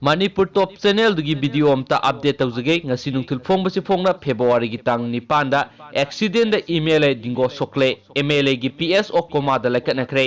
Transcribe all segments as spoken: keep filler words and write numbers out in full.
Manipur top ꯆꯦꯅꯦꯜꯗꯨꯒꯤ video ꯑꯝꯇ update ꯇꯧꯖꯒꯦ꯫ ꯉꯁꯤ ꯅꯨꯡꯊꯤꯜ ꯐꯣꯡꯕꯁꯤ ꯐꯣꯡꯅ ꯐꯦꯕ꯭ꯔꯨꯋꯥꯔꯤꯒꯤ ꯇꯥꯡ ꯅꯤꯄꯥꯟꯗ ꯑꯦꯛꯁꯤꯗꯦꯟꯗ ꯑꯦꯝ ꯑꯦꯜ ꯑꯦ ꯗꯤꯡꯒꯣ ꯁꯣꯛꯂꯦ꯫ ꯑꯦꯝ ꯑꯦꯜ ꯑꯦꯒꯤ ꯄꯤ ꯑꯦꯁ ꯑꯣ ꯀꯣꯃꯥꯗ ꯂꯥꯏꯀꯠꯅꯈ꯭ꯔꯦ꯫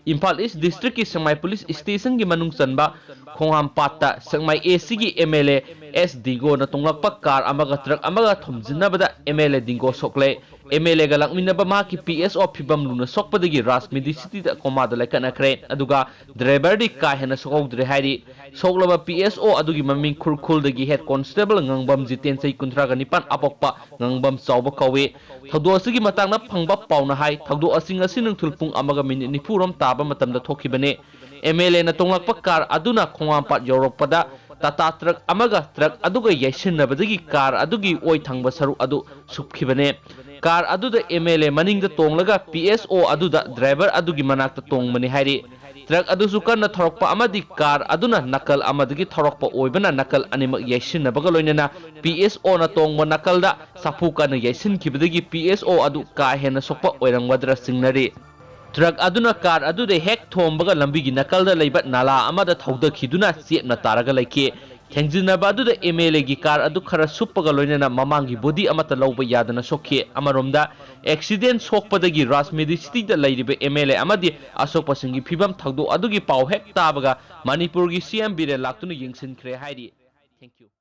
ꯏꯝꯐꯥꯜ ꯏꯁ ꯗꯤꯁꯇ꯭ꯔꯤꯛꯀꯤ ꯁꯦꯛꯃꯥꯏ ꯄꯨꯂꯤꯁ ꯁ꯭ꯇꯦꯁꯟꯒꯤ ꯃꯅꯨꯡ ꯆꯟꯕ ꯈꯣꯡꯍꯥꯝꯄꯥꯠꯇ ꯁꯦꯛꯃꯥꯏ ꯑꯦ ꯁꯤꯒꯤ ꯑꯦꯝ ꯑꯦꯜ ꯑꯦ ꯑꯦꯁ ꯗꯤꯡꯒꯣꯅ ꯇꯣꯡꯂꯛꯄ ꯀꯥꯔ ꯑꯃꯒ ꯇ꯭ꯔꯛ ꯑꯃꯒ ꯊꯣꯝꯖꯤꯟꯅꯕꯗ ꯑꯦꯝ ꯑꯦꯜ ꯑꯦ ꯗꯤꯡꯒꯣ ꯁꯣꯛꯂꯦ꯫ ꯑꯦꯝ ꯑꯦꯜ ꯑꯦꯒ ꯂꯥꯛꯃꯤꯟꯅꯕ ꯃꯍꯥꯛꯀꯤ ꯄꯤ ꯑꯦꯁ ꯑꯣ ꯐꯤꯕꯝ ꯂꯨꯅ ꯁꯣꯛꯄꯗꯒꯤ ꯔꯥꯖꯃꯦꯗꯤ ꯁꯤꯇꯤꯗ ꯀꯣꯃꯥꯗ ꯂꯥꯏꯀꯠꯅꯈ꯭ꯔꯦ꯫ ꯑꯗꯨꯒ ꯗ꯭ꯔꯥꯏꯚꯔꯗꯤ ꯀꯥ ꯍꯦꯟꯅ ꯁꯣꯛꯍꯧꯗ꯭ꯔꯦ ꯍꯥꯏꯔꯤ꯫ ꯁꯣꯛꯂꯕ ꯄꯤ ꯑꯦꯁ ꯑꯣ ꯑꯗꯨꯒꯤ ꯃꯃꯤꯡ ꯈꯨꯔꯈꯨꯜꯗꯒꯤ ꯍꯦꯗ ꯀꯣꯟꯁꯇꯦꯕꯜ ꯉꯥꯡꯕꯝ ꯖꯤꯇꯦꯟ, ꯆꯍꯤ ꯀꯨꯟꯊ꯭ꯔꯥꯒ ꯅꯤꯄꯥꯟ, ꯑꯄꯣꯛꯄ ꯉꯥꯡꯕꯝ ꯆꯥꯎꯕ ꯀꯧꯏ꯫ ꯊꯧꯗꯣꯛ ꯑꯁꯤꯒꯤ ꯃꯇꯥꯡꯗ ꯐꯪꯕ ꯄꯥꯎꯅ ꯍꯥꯏ, ꯊꯧꯗꯣꯛ ꯑꯁꯤ ꯉꯁꯤ ꯅꯨꯡꯊꯤꯜ ꯄꯨꯡ ꯑꯃꯒ ꯃꯤꯅꯤꯠ ꯅꯤꯐꯨ ꯔꯣꯝ ꯇꯥꯕ ꯃꯇꯝꯗ ꯊꯣꯛꯈꯤꯕꯅꯤ꯫ ꯑꯦꯝ ꯑꯦꯜ ꯑꯦꯅ ꯇꯣꯡꯂꯛꯄ ꯀꯥꯔ ꯑꯗꯨꯅ ꯈꯣꯡꯍꯥꯝꯄꯥꯠ ꯌꯧꯔꯛꯄꯗ ꯇꯥꯇꯥ ꯇ꯭ꯔꯛ ꯑꯃꯒ ꯇ꯭ꯔꯛ ꯑꯗꯨꯒ ꯌꯩꯁꯤꯟꯅꯕꯗꯒꯤ ꯀꯥꯔ ꯑꯗꯨꯒꯤ ꯑꯣꯏ ꯊꯪꯕ ꯁꯔꯨꯛ ꯑꯗꯨ ꯁꯨꯞꯈꯤꯕꯅꯤ꯫ ꯀꯥꯔ ꯑꯗꯨꯗ ꯑꯦꯝ ꯑꯦꯜ ꯑꯦ ꯃꯅꯤꯡꯗ ꯇꯣꯡꯂꯒ ꯄꯤ ꯑꯦꯁ ꯑꯣ ꯑꯗꯨꯗ ꯗ꯭ꯔꯥꯏꯚꯔ ꯑꯗꯨꯒꯤ ꯃꯅꯥꯛꯇ ꯇꯣꯡꯕꯅꯤ ꯍꯥꯏꯔꯤ꯫ ꯇ꯭ꯔꯛ ꯑꯗꯨꯁꯨ ꯀꯟꯅ ꯊꯧꯔꯛꯄ ꯑꯃꯗꯤ ꯀꯥꯔ ꯑꯗꯨꯅ ꯅꯥꯀꯜ ꯑꯃꯗꯒꯤ ꯊꯧꯔꯛꯄ ꯑꯣꯏꯕꯅ ꯅꯥꯀꯜ ꯑꯅꯤꯃꯛ ꯌꯩꯁꯤꯟꯅꯕꯒ ꯂꯣꯏꯅꯅ ꯄꯤ ꯑꯦꯁ ꯑꯣꯅ ꯇꯣꯡꯕ ꯅꯥꯀꯜꯗ ꯁꯥꯐꯨ ꯀꯟꯅ ꯌꯩꯁꯤꯟꯈꯤꯕꯗꯒꯤ ꯄꯤ ꯑꯦꯁ ꯑꯣ ꯑꯗꯨ ꯀꯥ ꯍꯦꯟꯅ ꯁꯣꯛꯄ ꯑꯣꯏꯔꯝꯒꯗ꯭ꯔꯥ ꯆꯤꯡꯅꯔꯤ꯫ ꯇ꯭ꯔꯛ ꯑꯗꯨꯅ ꯀꯥꯔ ꯑꯗꯨꯗ ꯍꯦꯛ ꯊꯣꯝꯕꯒ ꯂꯝꯕꯤꯒꯤ ꯅꯥꯀꯜꯗ ꯂꯩꯕ ꯅꯥꯂꯥ ꯑꯃꯗ ꯊꯧꯗꯈꯤꯗꯨꯅ ꯆꯦꯞꯅ ꯇꯥꯔꯒ ꯂꯩꯈꯤ꯫ ꯊꯦꯡꯖꯤꯟꯅꯕ ꯑꯗꯨꯗ ꯑꯦꯝ ꯑꯦꯜ ꯑꯦꯒꯤ ꯀꯥꯔ ꯑꯗꯨ ꯈꯔ ꯁꯨꯞꯄꯒ ꯂꯣꯏꯅꯅ ꯃꯃꯥꯡꯒꯤ ꯕꯣꯗꯤ ꯑꯃꯠꯇ ꯂꯧꯕ ꯌꯥꯗꯅ ꯁꯣꯛꯈꯤ꯫ ꯑꯃꯔꯣꯝꯗ, ꯑꯦꯛꯁꯤꯗꯦꯟ ꯁꯣꯛꯄꯗꯒꯤ ꯔꯥꯖꯃꯦꯗꯤ ꯁꯤꯇꯤꯗ ꯂꯩꯔꯤꯕ ꯑꯦꯝ ꯑꯦꯜ ꯑꯦ ꯑꯃꯗꯤ ꯑꯁꯣꯛꯄꯁꯤꯡꯒꯤ ꯐꯤꯕꯝ ꯊꯧꯗꯣꯛ ꯑꯗꯨꯒꯤ ꯄꯥꯎ ꯍꯦꯛ ꯇꯥꯕꯒ ꯃꯅꯤꯄꯨꯔꯒꯤ ꯁꯤ ꯑꯦꯝ ꯕꯤꯔꯦꯟ ꯂꯥꯛꯇꯨꯅ ꯌꯦꯡꯁꯤꯟꯈ꯭ꯔꯦ ꯍꯥꯏꯔꯤ꯫ Thank you.